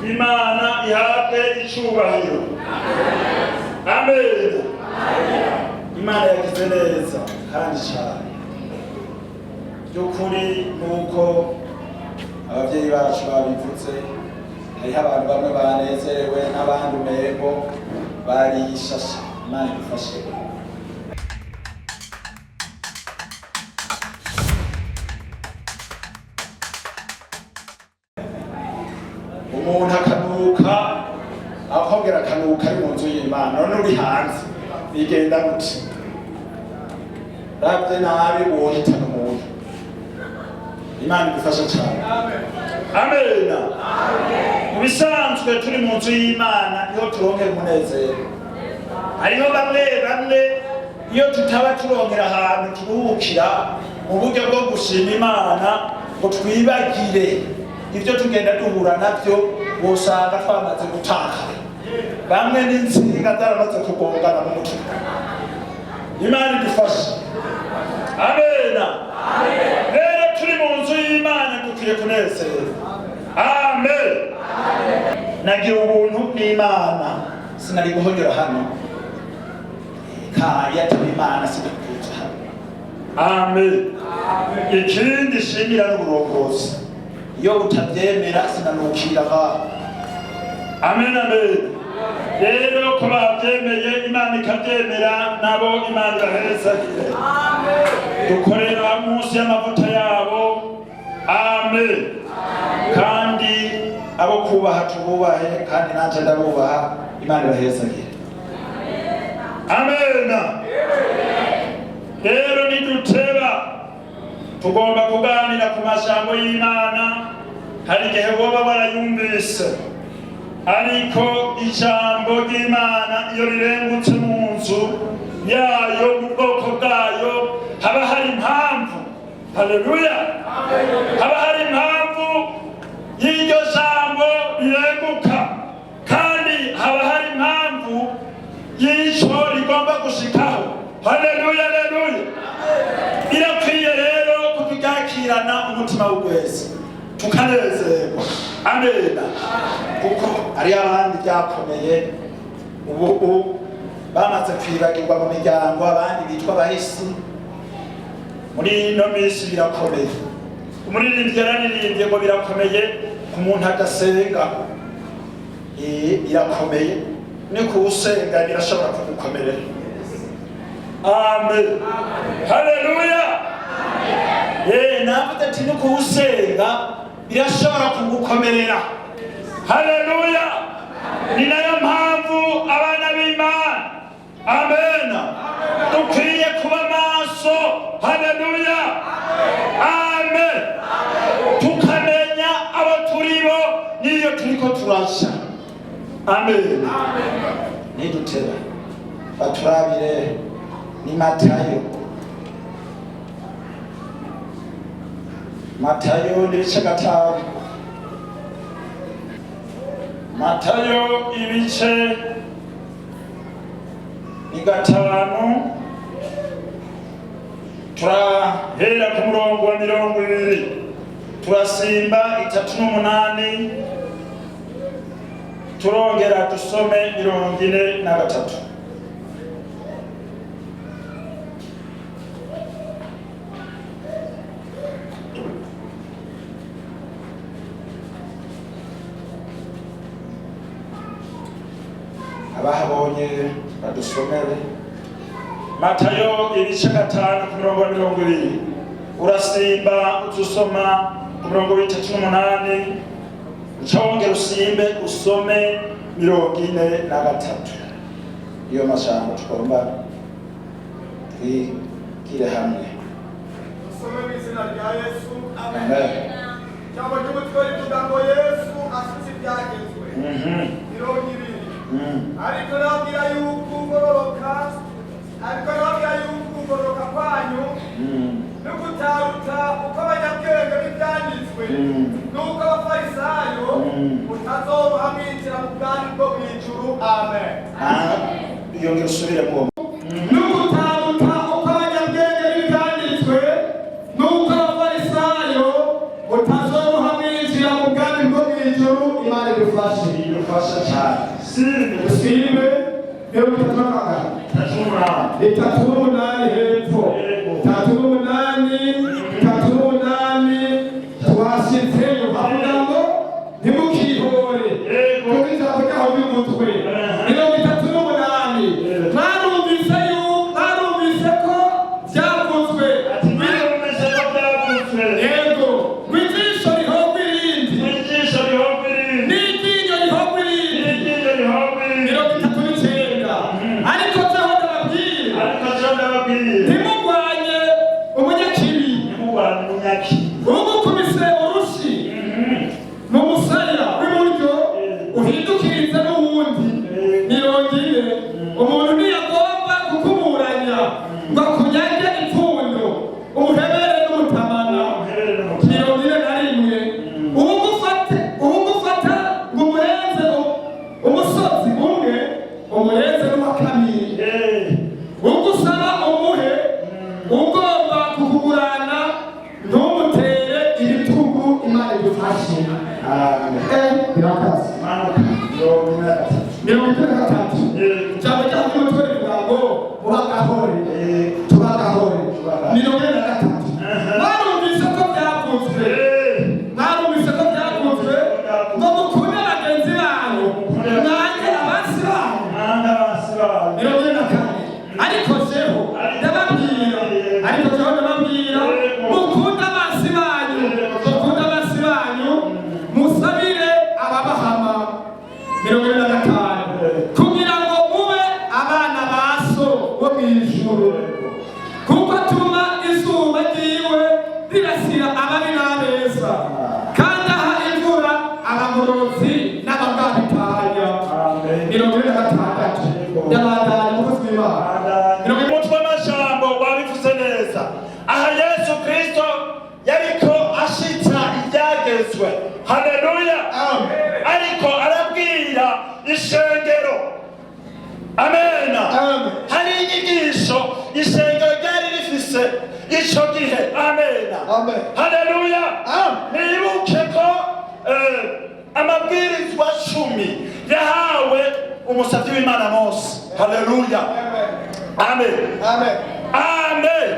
Imana ihabwe icubahiro. Amen. Imana yagize neza kandi cyane. By'ukuri, nuko ababyeyi bacu babivuze, hariho abantu bamwe banezerewe n'abandi umengo bariyishashe. Imana idufashe. Umuntu akanuka, akongera akanuka ari mu nzu y'Imana, none uri hanze bigenda gute? Ravye nabi wohitana umuntu. Imana idufashe cyane. Amena. Mu bisanzwe turi mu nzu y'Imana niho turonkera umunezero. Hariho bamwe bamwe iyo tutaba turonkera ahantu turuhukira mu buryo bwo gushima Imana ngo twibagire ibyo tugenda duhura nabyo, wosanga twamaze gutakara, bamwe n'insinga zaramaze kugongana mu mutwe. Imana idufashe. Amena. Rero turi mu nzu y'Imana dukwiye kunezerwa. Amen. Nagira ubuntu n'Imana, sinari guhonyora hano kaya atari Imana, sinari hano. Amen. Ikindi shimira n'uburongozi, iyo butabyemera sinanukira ngaho. Amen, amen. Rero ko babyemeye, Imana ikabyemera, nabo Imana ibahezagire. Dukorera munsi y'amavuta yabo. Amen. Kandi abo kubaha tububahe, kandi nanjye ndabubaha. Imana ibahezagire. Amen. Rero niduteba, tugomba kuganira ku majambo y'Imana. Hari igihe woba warayumvise, ariko ijambo ry'Imana iyo rirengutse mu nzu yayo, mu bwoko bwayo, haba hari impamvu. Haleluya! Haba hari impamvu y'iryo jambo rirenguka, kandi haba hari impamvu y'icyo rigomba gushikaho. Haleluya, haleluya! Birakwiye rero kuturyakirana umutima w'ugwezi, tukanezerwa. Amena. Kuko hari abandi byakomeye, ubu bamaze kwibagirwa mu miryango, abandi bitwa abahisi. Muri ino minsi birakomeye. Umuririmbyi yararirimbye ngo birakomeye ku muntu adasenga. Birakomeye, ni kuwusenga birashobora kugukomerera. Amen, haleluya. Navuze ati ni kuwusenga birashobora kugukomerera. Haleluya! Ni nayo mpamvu abana b'Imana, amen, dukwiye kuba maso. Haleluya, amen. Tukamenya abo turi bo n'iyo turiko turasha. Amen. Niduteba, baturabire ni Matayo. Matayo n'ibice 5. Matayo ibice ni 5, turahera ku murongo wa 20, turasimba 38, turongera dusome 43. Abahabonye badusomere. Matayo ibice 5 ku murongo wa 20, urasimba utusoma ku murongo wa 38, uca wongera usimbe usome 43. Iyo majambo tugomba twigire hamwe. Usome mu izina rya Yesu. Amen. Ijambo ry'umutwe rivuga ngo Yesu ashitse ibyagezwe. 20. Ariko nababwira yuko ugororoka kwanyu no kutaruta uko abanyabwenge b'ibyanditswe n'uko Abafarisayo, mutazoba mwinjira mu bwami bwo mu ijuru. Amen. Ah, yongera usubire mu No kutaruta uko abanyabwenge b'ibyanditswe n'uko Abafarisayo, mutazoba mwinjira mu bwami bwo mu ijuru. Imana idufashe. Idufashe. Idufasha cyane. Sime. Dusibe 38. 38. 38 hepfo. 38, 38, twashitseyo havuga ngo ntimukihore kuko ijambo ryaho ry'umutwe. 38, mwarumvise mwarumvise ko byavuzwe. Ati mwarumvise ko byavuzwe. Yego, ngo ijisho rihogwa irindi, Ijisho rihogwa irindi, n'iryinyo rihogwa irindi. N'iryinyo rihogwa irindi. 39, ariko jeho ndababwira, Ariko cyo ndababwiye, ntimurwanye umunyakibi. Ntimurwanye umunyakibi. Ugukubise urushi mu musaya w'iburyo, uhindukirize n'uwundi. 40, umuntu ntiyagomba kukuburanya ngo akunyage ipfundo, umuhebere n'umutamana. Umuhebere n'umutamana. 41, uwugufata ngo umurenze umusozi umwe, umurenze n'uwa kabiri. Ugusaba umuhe, ugomba kukugurana ntumutere ibitugu. Imana idufashe. Amen. Birakaze. Manuka 43. 43. Ijambo ryaho ry'umutwe rivuga ngo muragahore, turagahore. 43, mwarumvise ko byavuzwe, mwarumvise ko byavuzwe ngo mukunde bagenzi banyu, mwange abansi banyu. Mwanga abansi banyu. 44, ariko jeho ndababwira, ariko jeho ndababwira, mukunde abansi banyu, mukunde abansi banyu, musabire ababahama. 45, kugira ngo mube abana ba So bo mu ijuru, kuko atuma izuba ryiwe rirasira ababi n'abeza, kandi aha imvura abagororotsi n'abagabitanya. Amen. 46, ndabandanya, umukozi w'Imana. Umutwe w'amajambo wabivuze neza. Aha Yesu Kristo yariko ashitsa ibyagezwe. Haleluya. Amen. Ariko arabwira ishengero. Amena. Amen. Hari inyigisho ishengero ryari rifise ico gihe. Amena. Amen. Haleluya. Amen. Nibuke ko amabwirizwa 10 yahawe umusavyi w'Imana Mose. Haleluya. Amen. Amen. Amen. Amen.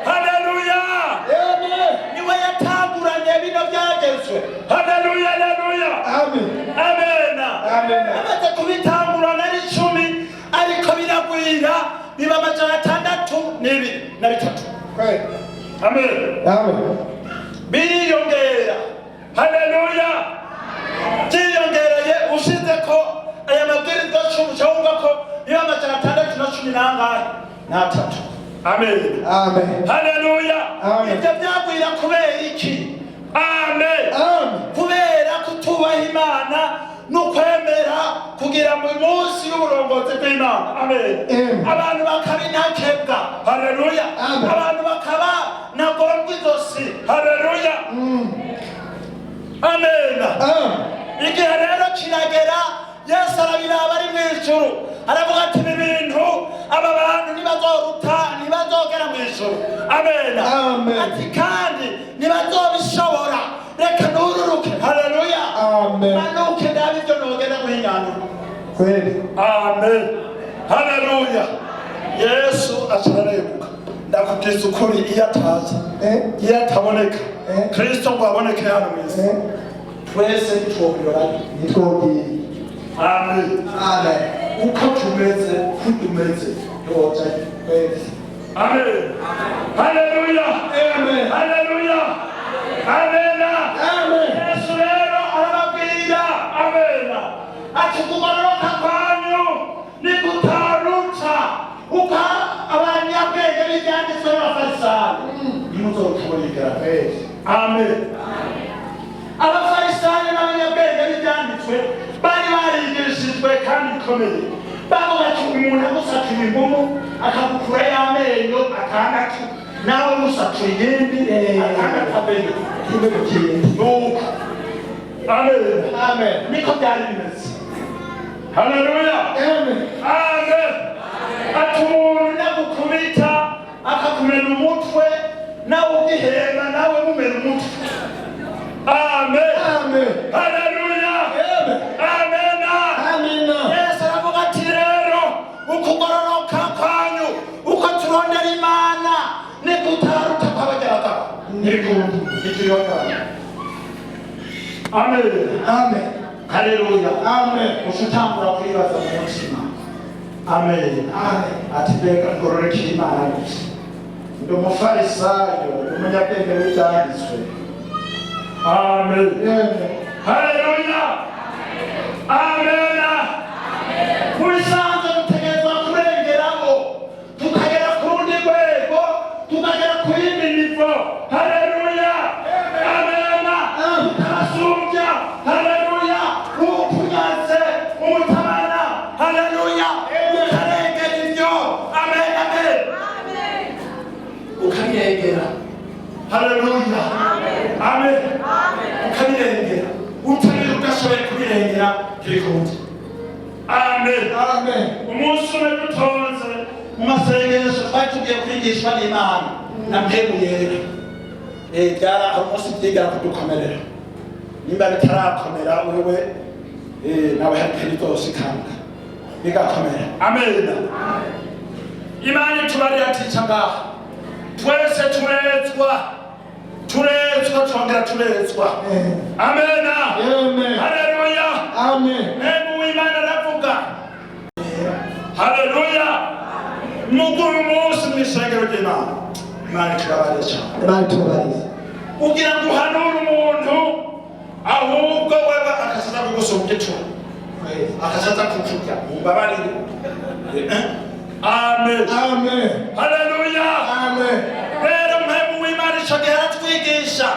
Haleluya. Amen. Niwe yatanguranye bino byagezwe. Haleluya, haleluya. Amen. Amena. Amen. Amaze kubitangurana ari 10, ariko biragwira biba 623. Kweli. Amen. Amen. Biriyongera. Haleluya. Byiyongereye, ushize ko aya mabwirizwa 10, cyangwa ko biba 613. Amen. Amen. Haleluya. Amen. Ibyo byagwira kubera iki? Amen. Amen. Kubera kutubaha Imana n'ukwemera kugira mu munsi y'uburongozi bw'Imana. Amen. Amen. Abantu bakaba intakebwa. Haleluya. Amen. Abantu bakaba ntagororwa izosi. Haleluya. Amen. Amen. Igihe rero kiragera, Yesu arabiraba ari mu ijuru, aravuga ati ibi bintu aba bantu ntibazoruta, ntibazogera mu ijuru. Amen. Amen. Ati kandi ntibazobishobora, reka nururuke. Haleluya. Amen. Manuke ndabe ibyo nogenda guhinyanura. Kweli. Amen. Haleluya. Yesu aca arareguka. Ndakubwiza ukuri, iyo ataza, iyo ataboneka, Kristo ngo aboneke hano mu isi, twese ntitwobiyorayo. Nitwobwiye. Amen. Amen. Uko tumeze, uko tumeze, ntiwojayo. Kweli. Amen. Haleluya. Amen. Haleluya. Amena. Amen. Yesu rero arababwira, amena, ati kugororoka kwanyu nikutaruta uko abanyabwenge b'ibyanditswe n'Abafarisayo, ntimuzotubonekera. Kweli. Amen. Abafarisayo n'abanyabwenge b'ibyanditswe bari barigishijwe kandi bikomeye. Bavuga ati umuntu agusatura imbumu akagukurayo amenyo atandatu, nawe umusatura iyindi atandatu amenyo. Kimwe ku kindi. Nuko amen. Amen. Niko byari bimeze. Haleluya. Amen. Amen. Ati umuntu nagukubita akakumena umutwe, nawe ugihema nawe mumena umutwe. Amen. Amen. Haleluya. Amen. Amen. Amen. Haleluya. Amen. Uca utangura kwibaza mu mutima. Amen. Amen. Ati mbega ngororokeye Imana gute? Ndi umufarisayo, ndi umunyabwenge w'ibyanditswe. Amen. Amen. Haleluya. Amen. Mu bisanzwe dutegerezwa kurengeraho, tukagera ku rundi rwego, tukagera ku yindi niveau. Haleluya. Amen. Tukabasumbya. Haleluya. Ukunyaze umutabana. Haleluya. Ukarengera ibyo. Amen. Amen. Ukabirengera. Haleluya. Amen. Ukabirengera. Utabira udashoboye kubirengera ntibikunda. Amen. Amen. Umunsi umwe dutonze mu masengesho, twari tugiye kwigishwa n'Imana na Mpemu Yera. Byara hari umunsi byigera kudukomerera. Nimba bitarakomera wewe, nawe hari igihe bizoshikanga bigakomera. Amen. Imana itubarira tica ngaha, twese turezwa, turezwa, twongera turezwa. Amen. Amen. Haleluya. Amen. Mpemu w'Imana aravuga. Haleluya. Muguru umunsi mw'ishengero ry'Imana, Imana itubabarire cyane. Imana itubabarire. Ugira ngo uhanure umuntu, ahubwo wewe akazaza kugusumba igicuro, akazaza kukurya. Mumbabarire. Amen. Amen. Haleluya. Amen. Rero Mpemu w'Imana ico gihe aratwigisha,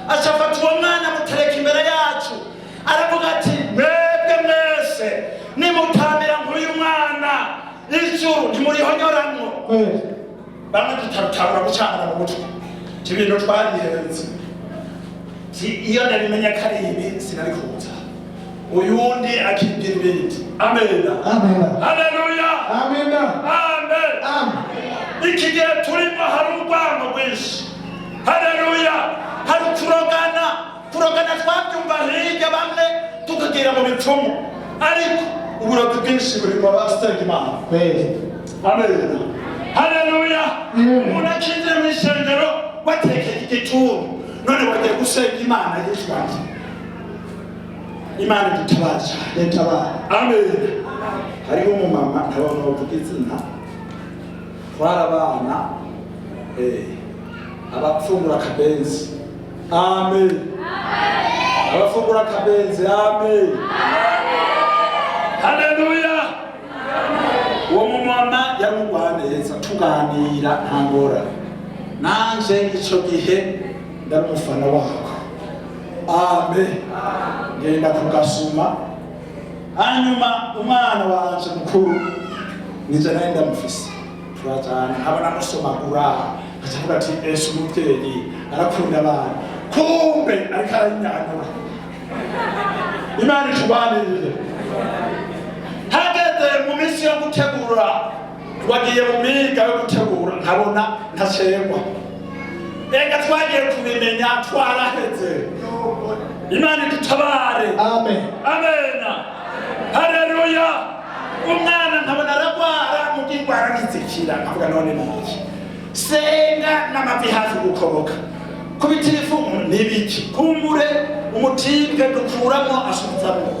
acafata uwo mwana amutereka imbere yacu, aravuga ati: "Mwebwe mwese nimutamira nk'uyu mwana, ijuru ntimurihonyoramwo." Bamwe tutarutangura gucana mu mutwe ti ibintu twarihenze, ti iyo nabimenye ko ari ibi sinari kuza. Uyundi akibwira ibindi. Amen. Amen. Haleluya. Amen. Amen. Amen. Iki gihe turimo hari urwango rwinshi. Haleluya. Hari kurogana. Kurogana twabyumva hirya, bamwe tukagira mu bipfumu, ariko uburozi bwinshi buri mu basenga Imana. Amen. Haleluya. Umuntu akinjira mu ishengero watekeye igituntu, none wagiye gusenga Imana yitwa nde? Imana idutabare cyane. Itabara. Amen. Hariho umumama, ntabona bavuga izina, twarabana, abapfungura akabenzi. Amen. Abafungura akabenzi. Amen. Haleluya. Uwo mumama yari umugwaneza, tuganira nta ngorane. Nanje ico gihe ndari umufana wako. Amen. Ngenda kugasuma, hanyuma umwana wanje mukuru nije nari ndamufise, turajana, nkabona amusomagura, nkaca ati: "Ese umuvyeyi arakunda abana?" Kumbe ariko aranyanura. Imana itubanirire. Hageze mu minsi yo gutegura, wagiye mu miga yo gutegura, nkabona ntacegwa. Ega twagiye kubimenya twaraheze. Imana idutabare. Amen. Amena. Haleluya. Umwana nkabona aragwara, mugingwara ntizikira. Nkavuga: "None niki?" Senga n'amavi hafi gukoroka, kubitira ifu nibiki, kumbure umutibwe. Dukuramwo asubizamwo,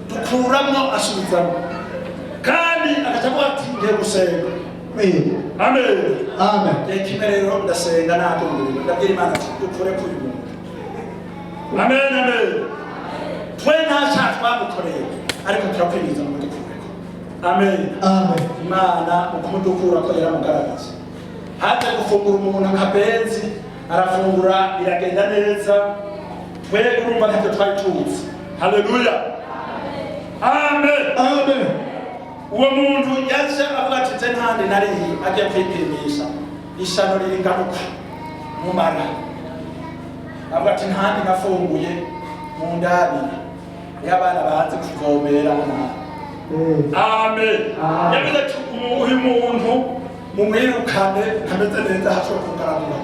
dukuramwo asubizamwo, kandi agaca avuga ati: "Ngiye gusenga." Amen. Amen. Igihe kimwe rero ndasenga nagumiwe, ndabwira Imana ati: "Dukure k'uyu muntu." Amen, amen. Twe nta cyaha twamukoreye, ariko turakwinjiza ngo dukureko. Amen. Amen. Imana mu kumudukura ko yaramugaragaza, haje gufungura umuntu akabenzi, arafungura, biragenda neza. Twe urumva ntacyo twari tuzi. Haleluya. Amen. Amen. Uwo muntu yaje avuga ati: "Nze ntandi nariye." Agiye kwipimisha, ishano riringaruka mu mara. Avuga ati: "Ntandi nafunguye mu ndabire." Iyo abana bazi kuvomera. Amen. Yavuze ati: "Uyu muntu mumwirukane, ntameze neza, hashobora kugaragura."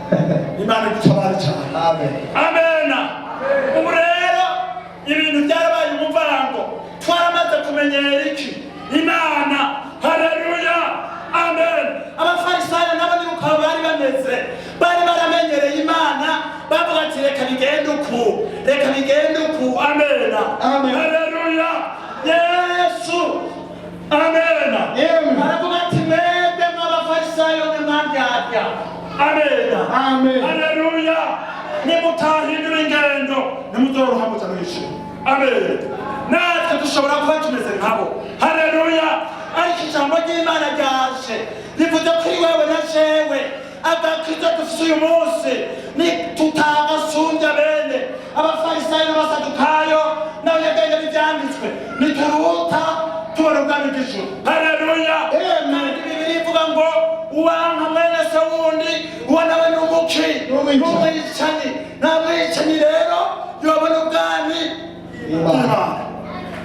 Imana igutabare cyane. Amen. Amena. Ubu rero ibintu byarabaye umuvango, twaramaze kumenyera iki? Imana. Haleluya. Amen. Abafarisayo nabo ni uko bari bameze, bari baramenyereye Imana, bavuga ati: "Reka bigende uku, reka bigende uku." Amen. Amen. Haleluya. Yesu. Amen. Amen. Aravuga ati mwebwe mw'abafarisayo mwe mwandyarya. Amen. Amen. Haleluya. Nimutahindura ingendo nimuzoroha muja mw'ijuru. Amen. Natwe dushobora kuba tumeze nkabo. Haleluya. Ariko ijambo ry'Imana ryaje rivuze kuri wewe na jewe, agakiza dufise uyu munsi ni tutagasumbya bene abafarisayo n'abasadukayo n'abanyabwenge b'ivyanditswe, nituruta tubona ubwami bw'ijuru. Haleluya. Amen. Kandi Bibiliya ivuga ngo uwanka mwene se wundi, uwo nawe ni umuki? N'umwicanyi. N'umwicanyi. Nta mwicanyi rero yobona ubwami Imana.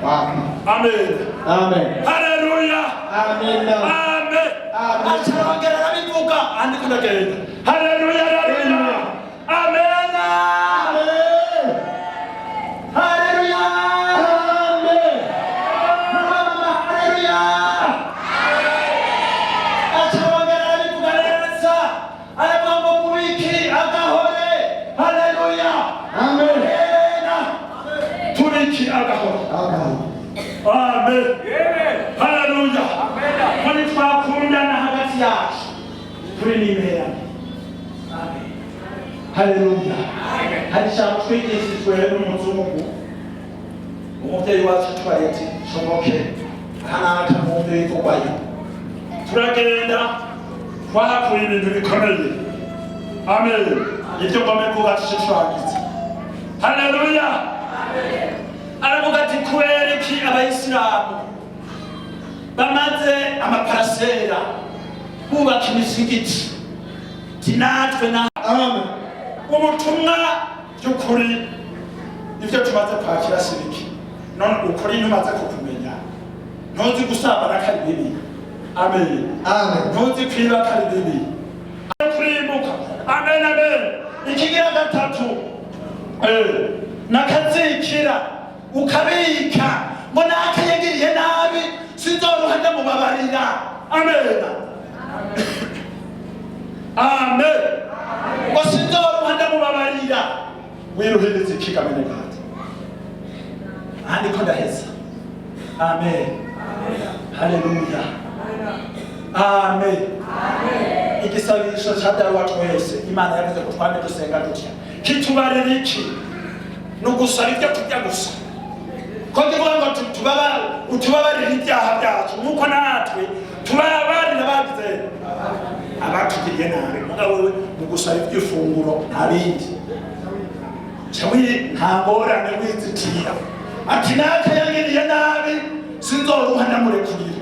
bw'Imana. Amen. Amen. Haleluya. Amen. Amen. Amen. Acarongera arabivuga, andiko ndagenda. Haleluya, haleluya. Amen. Amen. Haleluya. Amen. Mama, haleluya. Acarongera arabivuga neza, aravuga ngo mubiki agahore. Haleluya. Amen. Amen. Tubiki agahore. Amen. Amen. Haleluya. Muri twakundana hagati yacu turi n'imera. Amen. Haleluya. Hari ijambo twigishijwe n'umuzungu, umubyeyi wacu atwaye ati shomoke aha n'aka bivugwayo, turagenda twahakuye ibintu bikomeye. Amen. Ibyo ngombe kuba tuje turangiza. Haleluya. Aravuga ati kubera iki abayisilamu bamaze amaparasera bubaka imisigiti, ti natwe na Amen. ubutumwa by'ukuri ibyo tumaze kwakira si bike. None ukuri ntumaze kukumenya, ntuzi gusambana ko ari bibi. Amen. Amen. Ntuzi kwiba ko ari bibi, kurimbuka. Amen, amen. Ikigira gatatu, nakazikira ukabika ngo nakayagiriye nabi sinzoroha ndamubabarira. Amen, amen. Ngo sinzoroha ndamubabarira, wiruhiriza ikigamene gati ahandi ko ndaheza. Amen. Haleluya. Amen. Igisabisho ca Dawe wa twese, Imana yavuze ko twame dusenga dutya, kitubarira iki? Ni ugusaba ibyo turya gusa, ko kivuga ngo utubabarire ibyaha byacu nk'uko natwe tubabarira bagize abatugiriye nabi. Mugabo wewe mu gusaba iby'ifunguro nta bindi. Cawi nta ngorane, wizitira ati naka yangiriye nabi sinzoruha ndamurekurira.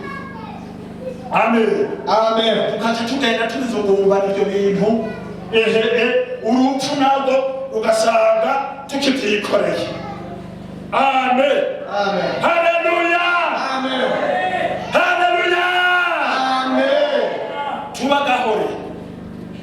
Amen. Amen. Tukaca tugenda tubizungumbana ibyo bintu, ehe, urupfu nabwo ugasanga tukivyikoreye. Amen. Amen. Haleluya. Amen. Haleluya. Amen. Tubagahore.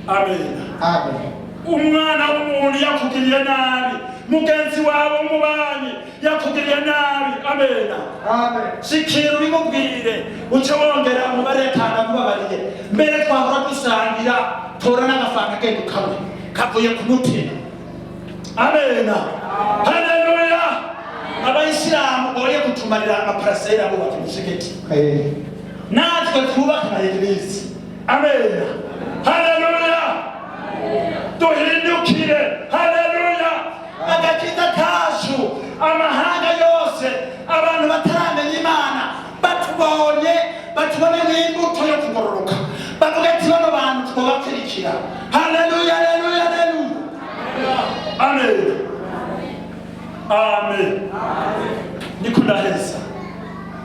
Amen. Amen. Umwana w'umuntu yakugiriye nabi, mugenzi wawe w'umubanyi yakugiriye nabi, amen. Amen. Shikira ubimubwire, uce wongera umubare kanda kubabariye. Mbere twahora dusangira, tora n'agafanta genda ukamwe kavuye ku mutima. Amen. Haleluya. Abayisilamu boye kutumarira amaparasera bubaka imisigiti, natwe twubaka na église. Amen. Haleluya. Duhindukire. Haleluya. Agakiza kacu, amahanga yose, abantu bataramenya Imana batubonye, batubone nk'imbuto yo kugororoka, bavuga ati bano bantu twobakurikira. Haleluya, haleluya, haleluya. Amen, amen. Niko ndaheza.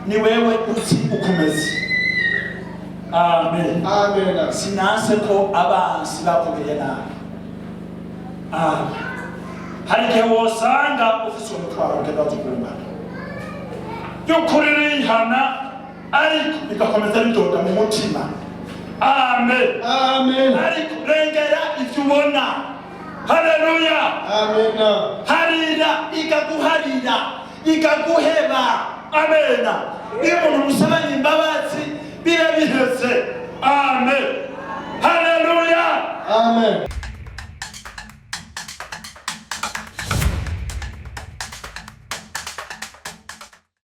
Ni wewe uzi ukomeze. Amen. Amen. Sinanse ko abansi bakugiriye nabi. Amen. Hari igihe wosanga ufise umutwaro ugenda wazugumbana by'ukuri rihana, ariko bigakomeza bidoda mu mutima. Amen. Amen. Ariko rengera ivyo ubona. Haleluya. Amen. Harira ikaguharira ikaguheba. Amen. Iyo umuntu musabanye imbabazi biba biheze. Amen. Haleluya. Amen.